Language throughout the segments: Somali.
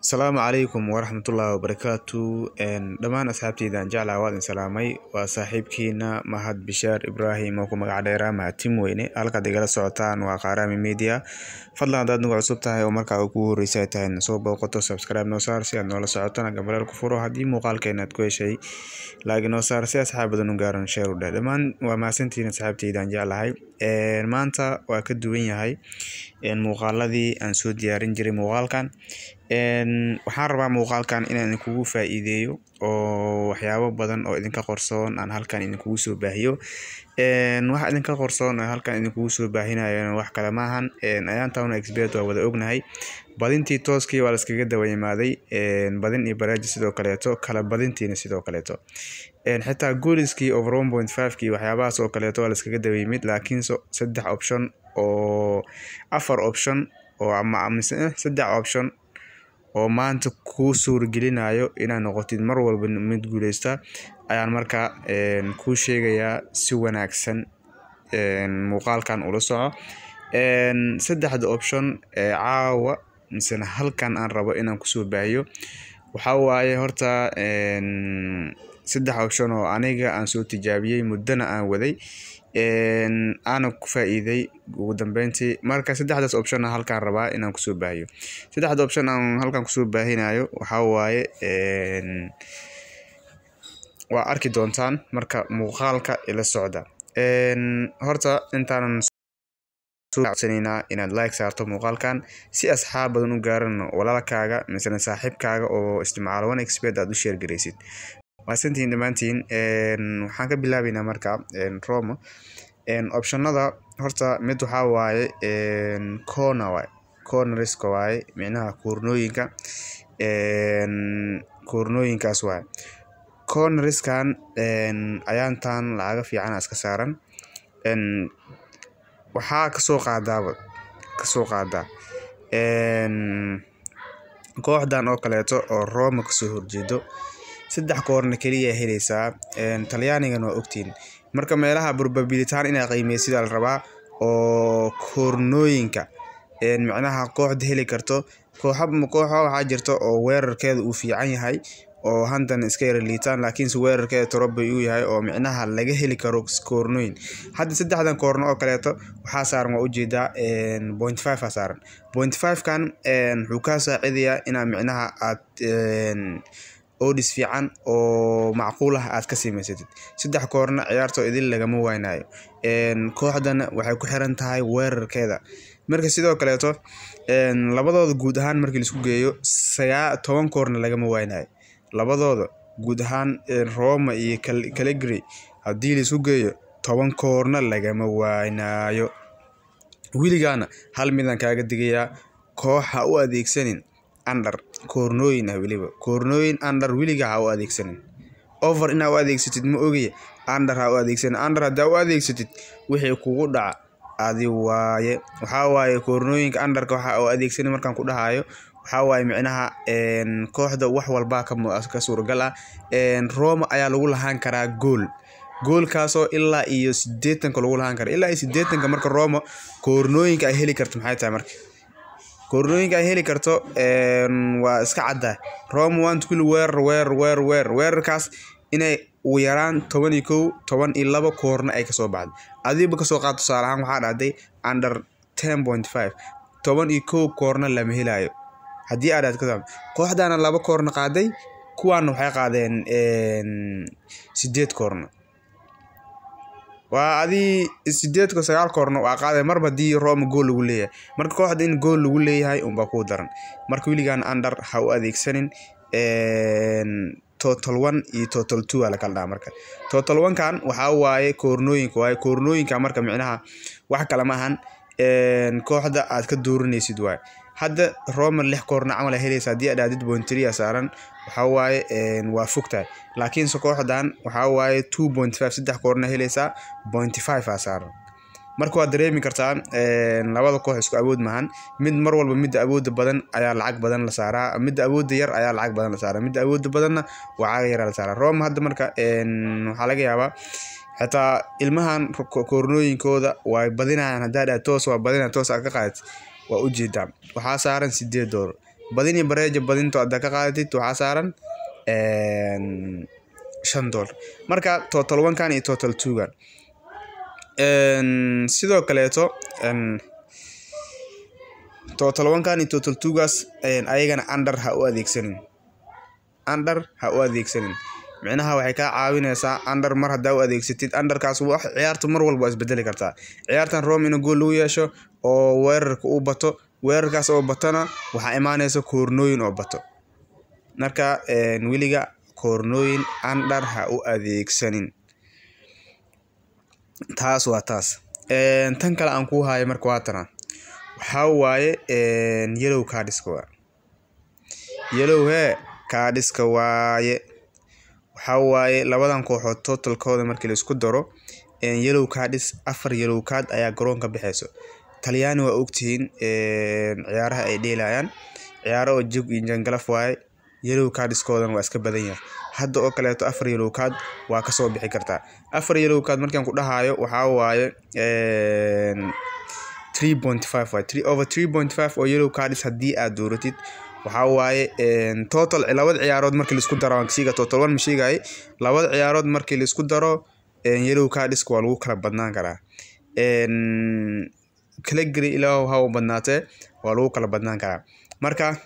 Asalaamu calaykum waraxmatullaahi wabarakaatu. Dhammaan asxaabteyda aan jeclahay, waa idin salaamay. Waa saaxiibkiina Mahad Bishaar Ibraahim oo ku magac dheeraa Mahad Weyne. Halkaad igala socotaan waa Qaarami Media. Fadlan, haddaad nagu cusub tahay oo markaa ugu horeysa ay tahay soo booqato, subscribe noo saar si aad noola socotona, gambaleel ku furo. Haddii muuqaalkeena aad ku heshay, like noo saar si asxaab badan u gaaran, share u dheh. Dhammaan waa mahadsantihiin, asxaabteyda aan jeclahay. Maanta waa ka duwan yahay muuqaaladii aan soo diyaarin jiray. Muuqaalkan waxaan rabaa muuqaalkan inaan idinkugu faa'iideeyo oo waxyaabo badan oo idinka qorsoon aan halkan idinkugu soo baahiyo. Waxa idinka qorsoon oo halkan idinkugu soo baahinayo wax kale maahan. Ayaantan 1xBet waa wada ognahay, badintii tooskii waa la iskaga daba yimaaday, badin iyo baraaji sidoo kaleeto, kala badintiina sidoo kaleeto, xitaa gooliskii over 1.5 kii, waxyaabahaas oo kaleeto waa la iskaga daba yimid. Laakiin saddex option oo afar option oo ama mise saddex option oo maanta kuu suuragelinayo inaad noqotid mar walba mid guuleysta ayaan markaa kuu sheegayaa. Si wanaagsan muuqaalkan ula soco. Saddexda option ee caawa misena halkan aan rabo inaan kusoo baahiyo waxaa waaye horta saddex option oo aniga aan soo tijaabiyey, muddana aan waday, aana ku faa'iiday ugu dambeyntii. Marka saddexdaas option aan halkan rabaa inaan kusoo baahiyo. Saddexda option aan halkan kusoo baahinayo waxaa waaye, waa arki doontaan marka muuqaalka ila socda. Horta intaanan codsanaynaa inaad like saarto muuqaalkan si asxaab badan u gaaran, walaalkaaga misena saaxiibkaaga oo isticmaalo 1xBet aad u share garaysid. Mahadsantihiin dhammaantiin. Waxaan ka bilaabeynaa marka Roma. Optionada horta mid waxaa waaye corner waaye, corneriska waaye, micnaha koornooyinka, koornooyinkaas waaye. Corneriskan ayaantan lacaga fiican iska saaran. Waxaa kasoo qaadaaba, kasoo qaadaa kooxdan oo kaleeto oo Roma kasoo horjeedo, saddex koorna keliya heleysaa. Talyaanigan waa ogtiin. Marka meelaha probability ahaan inaa qiimeysid la rabaa oo koornooyinka micnaha kooxda heli karto. Kooxa kooxa waxaa jirta oo weerarkeeda uu fiican yahay oo handan iska yara liitaan, laakiinse weerarkeeda toroba uu yahay oo micnaha laga heli karo koornooyin. Hadda saddexdan koorno oo kaleeto waxaa saaran, waa ujeedaa, 0.5 aa saaran. 0.5 kan wuxuu kaa saacidayaa inaa micnaha aad odds fiican oo macquul ah aad ka samaysatid. Saddex koorna ciyaartoo idin lagama waynayo. Kooxdana waxay ku xiran tahay weerarkeeda. Marka sidoo kaleeto labadooda guud ahaan markii laisku geeyo 10 koorna lagama waynayo. Labadooda guud ahaan, Roma iyo Cagliari, haddii laisku geeyo 10 koorna lagama waynaayo. Weligaana hal midaan kaaga digayaa: koox ha u adeegsanin under koornooyin ah. Weliba koornooyin under weliga ha u adeegsanin. Over inaa u adeegsatid ma ogiye, under ha u adeegsanin. Under haddaa u adeegsatid, wixii kugu dhaca adi waaye. Waxaa waaye koornooyinka underka waxa u adeegsanin markaan ku dhahayo waxaa waaye micnaha kooxda wax walbaa ka suuragal ah. Roma ayaa lagu lahaan karaa gool, goolkaasoo ilaa iyo 80-ka lagu lahaan kara, ilaa iyo 80-ka. Marka Roma koornooyinka ay heli karto maxay tahay? Marka koornooyinka ay heli karto waa iska caddaa. Roma want kulli weerar, weerar, weerar, weerar. Weerarkaas inay ugu yaraan 11, 12 koorna ay kasoo baxdo. Adiba kasoo qaad, tusaale ahaan, waxaa dhahday under 10.5, 11 koorna lama helayo. Haddii aad dhahdo kooxdaana laba koorna qaaday, kuwaana waxay qaadeen sideed koorna, waa adii sideedka sagaal koorna waa qaaday marba haddii Roma gool lagu leeyahay. Marka kooxda in gool lagu leeyahay unbaa kuu daran. Marka weligaan under ha u adeegsanin. Total one iyo total two aa lakala dhahaa. Marka total one kan waxaa waaye koornooyinka waaye. Koornooyinka marka micnaha wax kale ma ahan, kooxda aad ka dooranaysid waaye. Hadda Roma lix koorna camal ay helaysa. Haddii aad dhahdid 0.3 aa saaran, waxaa waaye waa fogtahay. Laakiinse kooxdan waxaa waaye 2.5, saddex koorna helaysaa, 0.5 aa saaran. Marka waad dareemi kartaa labada koox isku awood maahan. Mid mar walba midda awooda badan ayaa lacag badan la saaraa, midda awooda yar ayaa lacag badan la saaraa, midda awooda badanna waa caaga yaraa la saaraa. Roma hadda marka waxaa laga yaabaa xitaa ilmahan koornooyinkooda way badinayaan. Haddaa dhaha toos waa badinaya, toos aad ka qaadat, waa ujeedaa waxaa saaran $8. Badin iyo bareejo, badinto haddaa ka qaadatid waxaa saaran $5. Marka total one-kan iyo total two-gan sidoo kaleeto, total one-kan iyo total two-gaas ayagana under ha u adeegsanin, under ha u adeegsanin. Micnaha waxay kaa caawineysaa under mar haddaa u adeegsatid underkaas, wax ciyaarta mar walba waa isbedeli kartaa. Ciyaartan Rome inuu gool lagu yeesho oo weerarka uu bato, weerarkaas oo batona waxaa imaaneysa koornooyin oo bato. Marka weliga koornooyin under ha u adeegsanin. Taas waa taas. Tan kale aan kuu hayo marka waa tana, waxaa waaye yellow cardska waa yellow hee cardska waaye. Waxaa waaye labadan kooxood totalkooda markii la isku daro yellow cards, afar yellow card ayaa garoonka bixeyso. Talyaani waa ogtihiin ciyaaraha ay dheelayaan, ciyaaro oo jug iyo jangalaf waaye. Yellow cardskoodana waa iska badan yahay. Hadda oo kaleeto afar yellow card waa kasoo bixi kartaa. Afar yellow card markaan ku dhahayo waxaa waaye 3.5 waaye, three over 3.5 oo yellow cards haddii aad dooratid. Waxaa waaye total labada ciyaarood markii laisku daro, waan sheega total one ma sheegay, labada ciyaarood markii laisku daro yellow cardska waa lagu kala badnaan karaa. Cagliari ilaa ha u badnaatee waa lagu kala badnaan karaa. Marka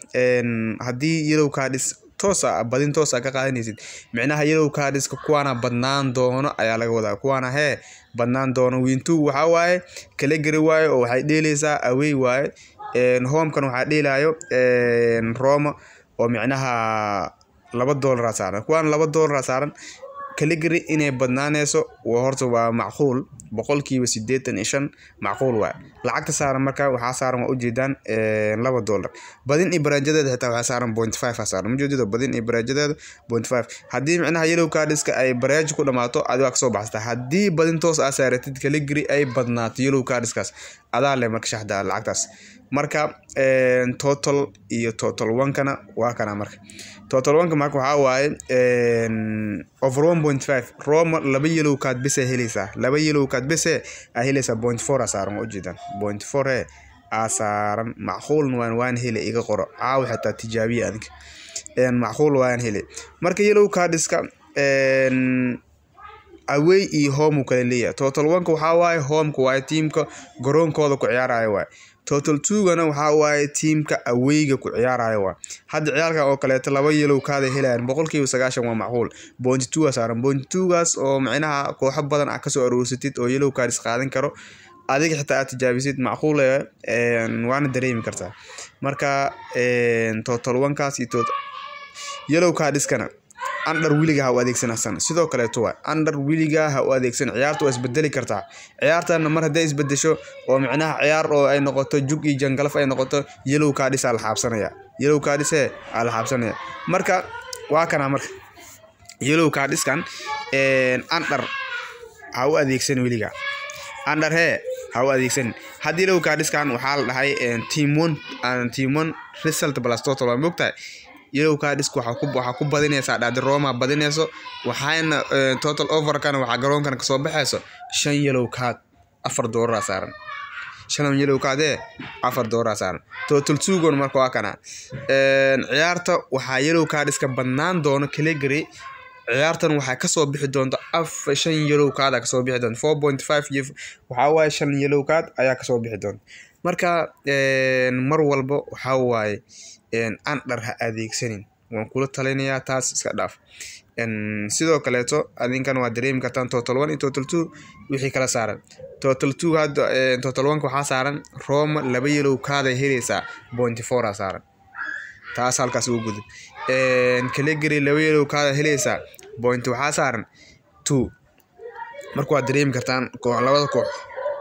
haddii yellow cards toos ah, badin toos ah ka qaadanaysid, micnaha yellow cardska kuwaana badnaan doono ayaa laga wadaa, kuwaana hee badnaan doono. Win two waxaa waaye Cagliari waaye oo waxay dheeleysaa away waaye. Homekan waxaa dheelayo Roma oo micnaha $2 saaran, kuwaana $2 saaran. Cagliari inay badnaaneyso waa horta waa macquul, 85% macquul waaye. Lacagta saaran marka waxaa saaran waa ujeedaan $2. Badin iyo bareejadeeda xitaa waxaa saaran 0.5 aa saaran, majeedido? Badin iyo bareejadeeda 0.5. Haddii micnaha yellow cardska ay bareejo ku dhamaato, adi waa kasoo baxsataa. Haddii badin toos aa saaratid, Cagliari ay badnaato yellow cardskaas, adaa leh marka shaxda lacagtaas. Marka total iyo total one-kana waa kana. Marka total one-ka marka waxaa waaye over 1.5, Roma laba yellow card bes ay helaysaa, laba yellow card bes ay helaysaa. 0.4 aa saaran, waa ujeedaan, 0.4 e aa saaran. Macquulna waan hele, iga qoro caawa xitaa tijaabiya adinka, macquul waan hele. Marka yellow cardska away iyo home uu kala leeyahay. Total one-ka waxaa waaye homeka waaye, teamka garoonkooda ku ciyaaraya waaye. Total two-gana waxaa waaye teamka awayga ku ciyaaraya waaye. Hadda ciyaalkan oo kaleeto laba yellow card ay helayaan, 90% waa macquul. 0.2 aa saaran, 0.2gaas oo micnaha kooxo badan ah kasoo aruursatid oo yellow cards qaadan karo, adiga xitaa aad tijaabisid macquul waana dareemi kartaa. Marka total one-kaas iyo total yellow cardskana under wiliga ha u adeegsan. Sidoo kaleeto waa under wiliga ha u adeegsan. Ciyaarta waa isbedeli kartaa. Ciyaartana mar hadday isbedesho oo micnaha ciyaar oo ay noqoto jug iyo jangalaf ay noqoto, yellow cards aa la xaabsanaya, yellow cards aa la xaabsanaya. Marka waa kana. Marka yellow cardskan under ha u adeegsan, weliga under hee ha u adeegsan. Haddii yellow cardskan waxaa la dhahay team one and team one result plus total, waa mogtahay. Yellow cardska waxaa ku badinaysaa dhacdi Roma badinayso, waxaana total overkana waxaa garoonkana kasoo baxayso shan yellow card, $4 saaran. Shan yellow card ee $4 saaran. Total two-gon marka waa kana. Ciyaarta waxaa yellow cardska badnaan doono Cagliari. Ciyaartan waxaa kasoo bixi doonta shan yellow card aa kasoo bixi doonta. 4.5 iyo waxaa waaye shan yellow card ayaa kasoo bixi doonta. Marka mar walba waxaa waaye under ha adeegsanin, waan kula talinayaa, taas iska dhaaf. Sidoo kaleeto adinkan waa dareemi kartaan total one iyo total two wixii kala saaran. Total two hadda, total one waxaa saaran Roma laba yellow card ay helaysaa, 0.4 aa saaran, taas halkaas ugu gudub. Cagliari laba yellow card ay helaysaa, point waxaa saaran 2. Marka waad dareemi kartaan koox, labada koox,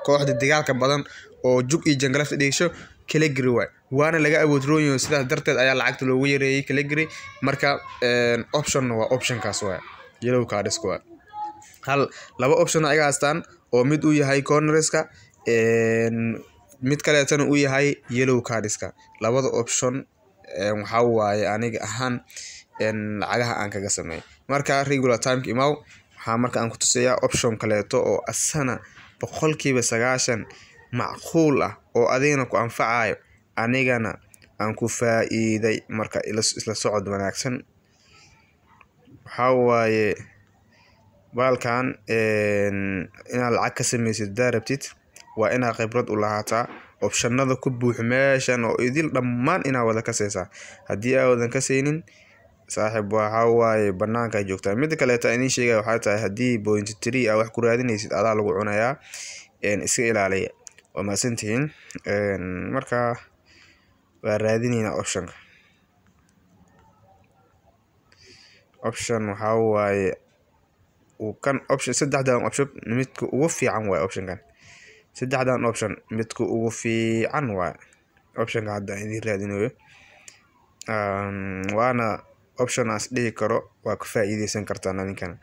kooxda dagaalka badan oo jug iyo jangalafta dheesho Cagliari waay, waana laga awood roon yahay. Sidaas darteed ayaa lacagta loogu yareeyay Cagliari. Marka option waa optionkaas waay, yellow cardska waay. Hal laba option ayaga haystaan oo mid uu yahay cornerska, mid kaleetana uu yahay yellow cardska. Labada option waxaa waaye aniga ahaan lacagaha aan kaga sameeyay. Marka regular timeka imaw, waxaa marka aan ku tusayaa option kaleeto oo asana 90% macquul ah oo adigana ku anfacayo anigana. aan ku faa'iiday. Marka isla socod wanaagsan. Waxaa waaye baalkan inaad lacag ka sameysid hadaa rabtid, waa inaad khibrad u lahaataa optionada ku buux meeshan oo idil dhammaan inaad wada kaseysaa. Haddii aadan kaseynin, saaxiib, waxaa waaye banaanka joogtaa. Mida kaleeto aan idiin sheegaya waxay tahay, haddii 0.3 aa wax ku raadinaysid, adaa lagu cunayaa. Iska ilaaliya. Waa mahadsantihiin. Marka waa raadineynaa optionka. Option waxaa waaye kan option, saddexdan option midka ugu fiican waaye. Optionkan, saddexdan option midka ugu fiican waaye optionka hadda aan idiin raadinayo, waana option aan is dhihi karo waa ka faa'iideysan kartaan adinkan.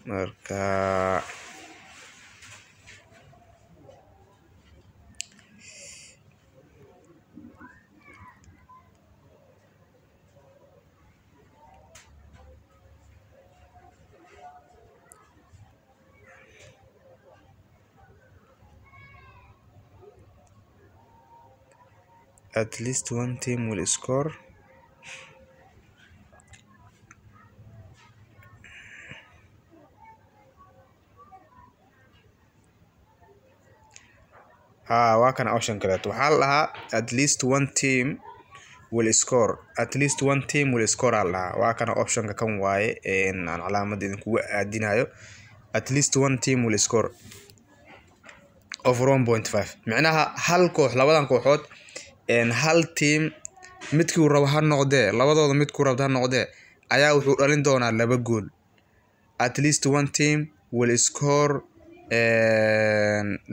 Marka at least one team will score. Haa, waa kana option kaleeto. Waxaa la dhahaa at least one team will score. At least one team will score aa la dhahaa. Waa kana optionka, kan waaye aan calaamada idinkugu aadinayo. At least one team will score over 1.5. Micnaha hal koox, labadan kooxood, hal team midkii uu rabo ha noqdee, labadooda midkuu rabto ha noqdee, ayaa wuxuu dhalin doonaa laba gool. At least one team will score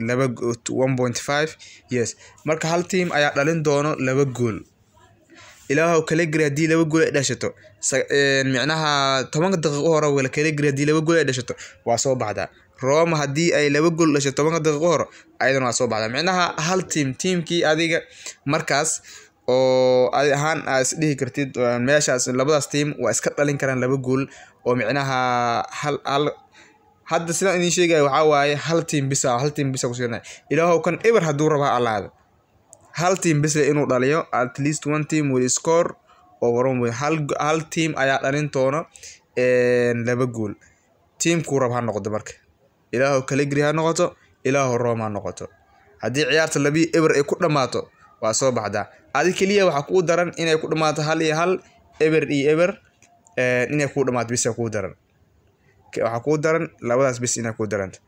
laba 1.5, yes. Marka hal team ayaa dhalin doono laba gool. Ilaahow Cagliari haddii laba gool ay dhashato, micnaha 10-ka daqiiqo hore wala Cagliari haddii laba gool ay dhashato, waa soo baxdaa. Roma haddii ay laba gool dhashato 10-ka daqiiqo hore, ayadana waa soo baxdaa. Micnaha hal team, teamkii adiga markaas oo adi ahaan aa is dhihi kartid meeshaas labadaas team waa iska dhalin karaan laba gool, oo micnaha hal hal. Hadda sidaan idiin sheegaya waxaa waaye hal team bisa, hal team bisa kusiinaya. Ilaahow kan eber hadduu raba ha allaado, hal team bisle inuu dhaliyo. At least one team will score over one. Hal team ayaa dhalin doona laba gool, teamkuu raba ha noqdo. Marka ilaahow Cagliari ha noqoto, ilaahow Roma ha noqoto, haddii ciyaarta 2-0 ay ku dhammaato, waa soo baxdaa. Adi keliya waxaa kuu daran inay ku dhammaato 1-1, 0-0 inay kuu dhammaato bisa kuu daran. Waxaa kuu daran labadaas bis inay kuu daranto.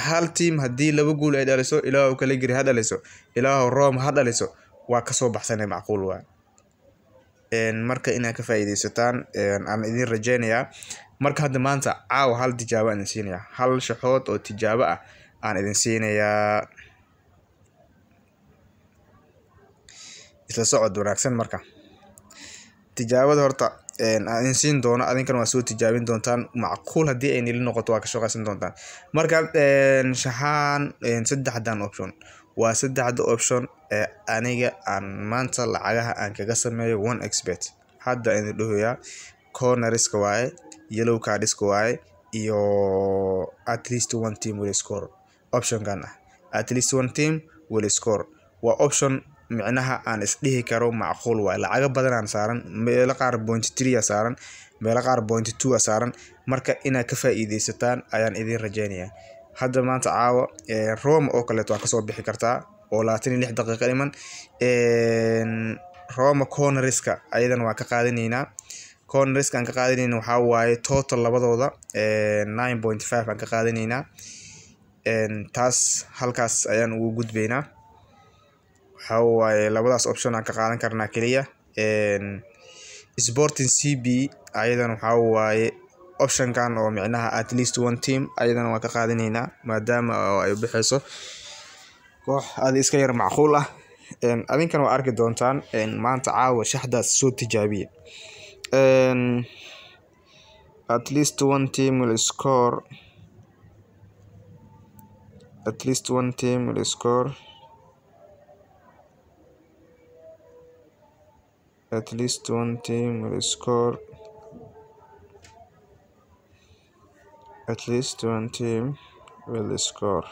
Hal team haddii laba gool ay dhaliso, ilaahow Cagliari ha dhaliso, ilaahow Roma ha dhaliso, waa kasoo baxsanay, macquul waa. Marka inaad ka faa'iidaysataan aan idin rajeynayaa. Marka hadda maanta caawa hal tijaabo aan idin siinayaa, hal shaxood oo tijaabo ah aan idin siinayaa. Isla socod wanaagsan. Marka tijaabada horta aan idin siin doono, adinkana waa soo tijaabin doontaan. Macquul haddii ay nili noqoto, waa ka shaqaysan doontaan. Marka shaxaan saddexdan option waa saddexda option ee aniga aan maanta lacagaha aan kaga sameeyo one xbet. Hadda idin dhahoyaa corneriska waaye, yellow cardiska waaye, iyo at least one team will score. Optionkan ah at least one team will score waa option micnaha aan isdhihi karo macquul waaye. Lacago badan aan saaran, meelo qaar 0.3 a saaran, meelo qaar 0.2 a saaran. Marka inaad ka faa'iidaysataan ayaan idin rajeynayaa. Hadda maanta caawa Roma oo kaleeto waa kasoo bixi kartaa oo 26 daqiiqo dhiman. Roma corneriska ayadana waa ka qaadanaynaa. Corneriska aan ka qaadanayna waxaa waaye total labadooda 9.5 aan ka qaadanaynaa. Taas halkaas ayaan ugu gudbaynaa. Waxaa waaye labadaas option aan ka qaadan karnaa keliya. Sporting CP ayadana waxaa waaye optionkan oo micnaha at least one team, ayadana waa ka qaadanaynaa, maadaama oo ay bixeyso koox adi iska yar macquul ah. Adinkana waa arki doontaan. Maanta caawa shaxdaas soo tijaabiya. At least one team will score, at least one team will score. At least one team will score. At least one team will score.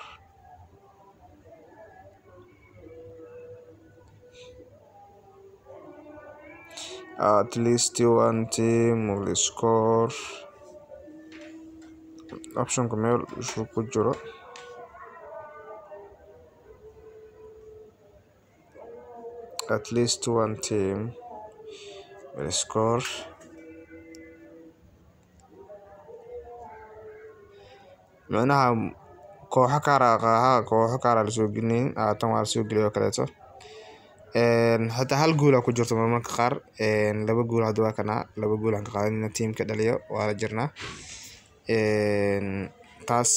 At least one team will score. Optionka meel uu ku jiro. At least one team will score. Macnaha kooxo kaar la soo gelin tan waa la soo geliyo oo kaleeto. Xitaa hal gool ku jirto marmarka qaar, laba gool hadda waa kana laba gool aan ka qaadanayna teamka dhaliyo waa la jirnaa. Taas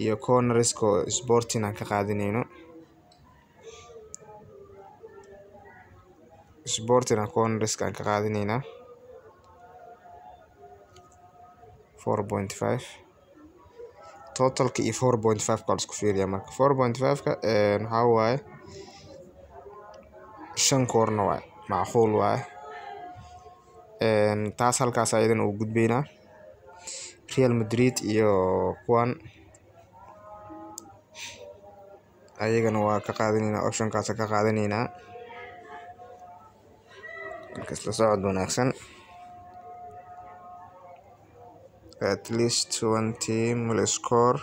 iyo corners-ka Sporting aan ka qaadanayno. Sporting aan corners-ka aan ka qaadanaynaa 4.5 totalka iyo 4.5 ka la isku fiiriyaa. Marka 4.5 ka waxaa waaye 5 corner waaye, macquul waaye. Taas halkaas ayadan ugu gudbaynaa. Real Madrid iyo kuwan ayagana waa ka qaadanaynaa, optionkaas ka qaadanaynaa. Marka isla socod wanaagsan. At least one team will score.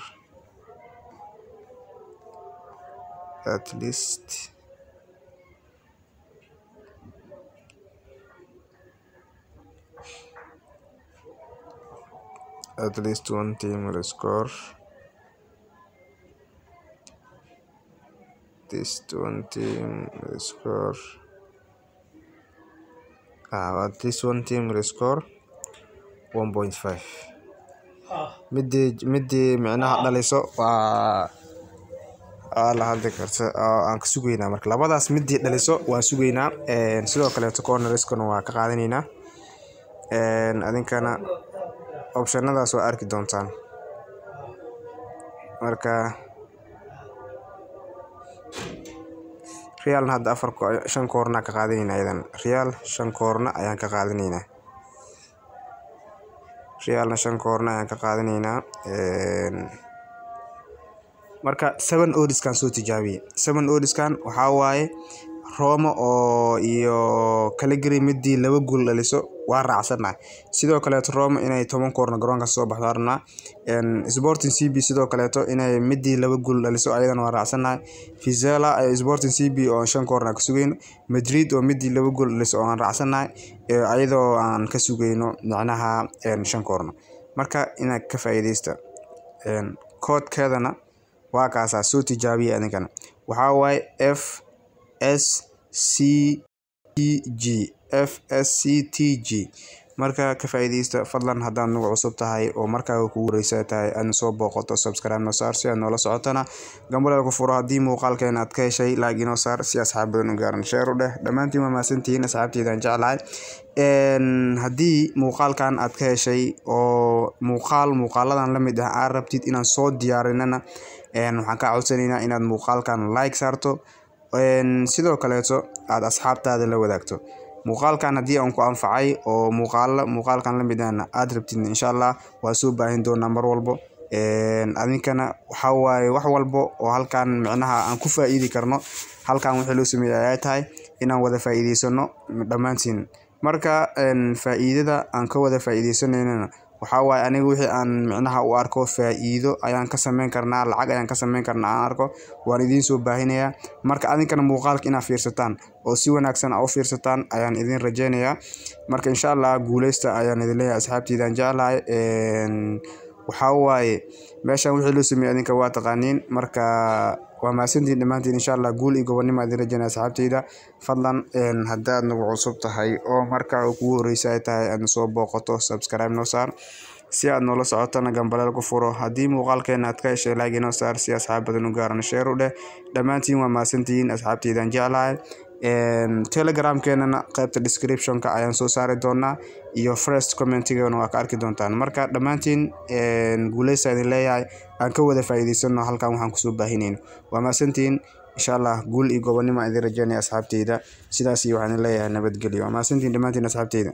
At least at least one team will score. This one team will score. At least one team will score 1.5. Midii micnaha dhaliso waa la hadli karta aan ka sugaynaa. Marka labadaas midii dhaliso waan sugaynaa. Sidoo kaleeto corners-kana waa ka qaadanaynaa. Adinkana optionadaas waa arki doontaan. Marka Real hadda 5 corner ka qaadanaynaa iyadan. Real 5 corner ayaan ka qaadanaynaa. Realna 5 corner ayaan ka qaadanaynaa. Marka 7 odds-kan soo tijaabiyay. 7 odds-kan waxaa waaye Roma oo iyo Cagliari midii 2 gool dhaliso waa raacsanahay. Sidoo kaleeto Roma inay 10 corner garoonka soo baxdo rabnaa. Sporting CB sidoo kaleeto inay midii 2 gool dhaliso ayadana waa raacsanahay. Vizela Sporting CB oo 5 corner ka sugayno. Madrid oo midii 2 gool dhaliso oo aan raacsanahay ayadoo aan ka sugayno macnaha 5 corner. Marka inaad ka faa'iideysta koodkeedana waa kaasa soo tijaabiya adinkana. Waxaa waaye F S C T G F S C T G. Marka ka faa'iideysta fadlan haddaan nagu cusub tahay oo markaa kugu horeysa tahay aad soo booqato subscribe noo saar si aad noola socotana gambaleel ku furo. Haddii muuqaalkeena aad ka heshay like inoo saar si asxaab badan u gaaran, share u dheh. Dhammaantiin waa mahadsantihiin asxaabteyda aan jeclahay. Haddii muuqaalkan aad ka heshay oo muuqaaladan la mid ah aad rabtid inaan soo diyaarinana, waxaan kaa codsanaynaa inaad muuqaalkan like saarto, sidoo kaleeto aad asxaabtaada la wadaagto. Muuqaalkan haddii aan ku anfacay oo muuqaalkan la mid ahna aad rabtid, insha Allah waa soo baahin doonaa mar walbo. Adinkana waxaa waaye wax walbo oo halkan micnaha aan ku faa'iidi karno, halkan wixii loo sameeyay ay tahay inaan wada faa'iideysano dhammaantiin. Marka faa'iidada aan ka wada faa'iideysanaynana waxaa waaye aniga wixii aan micnaha u arko faa'iido ayaan ka sameyn karnaa, lacag ayaan ka sameyn karnaa aan arko, waan idiin soo baahinayaa. Marka adinkana muuqaalka inaad fiirsataan oo si wanaagsan aad u fiirsataan ayaan idin rajeynayaa. Marka insha Allah guuleysta ayaan idin leeyahay asxaabteyda aan jeclahay. Waxaa waaye meeshan wixii loo sameeyay adinka waa taqaaniin. Marka waa mahadsantihiin dhammaantiin, insha Allah guul iyo gobonimo idin rajeynaya asxaabteyda. Fadlan haddaad nagu cusub tahay oo markaa kugu horeysa ay tahay aad soo booqato subscribe noo saar si aad noola socotana gambaleel ku furo. Haddii muuqaalkeena aad ka heshay like inoo saar si asxaab badan u gaaran, share u dheh. Dhammaantiin waa mahadsantihiin asxaabteyda aan jeclahay. Telegramkeenana qaybta description-ka ayaan soo saari doonaa iyo first comment-igana waa ka arki doontaan. Marka dhammaantiin guuleysta idin leeyahay, aan ka wada faa'iideysano halkan waxaan kusoo baahinayno. Waa mahadsantihiin. Insha Allah guul iyo gobonimo aan idin rajeynaya, asxaabteyda. Sidaas iyo waxaan idin leeyahay nabadgelyo. Mahadsantiin dhammaantiin, asxaabteyda.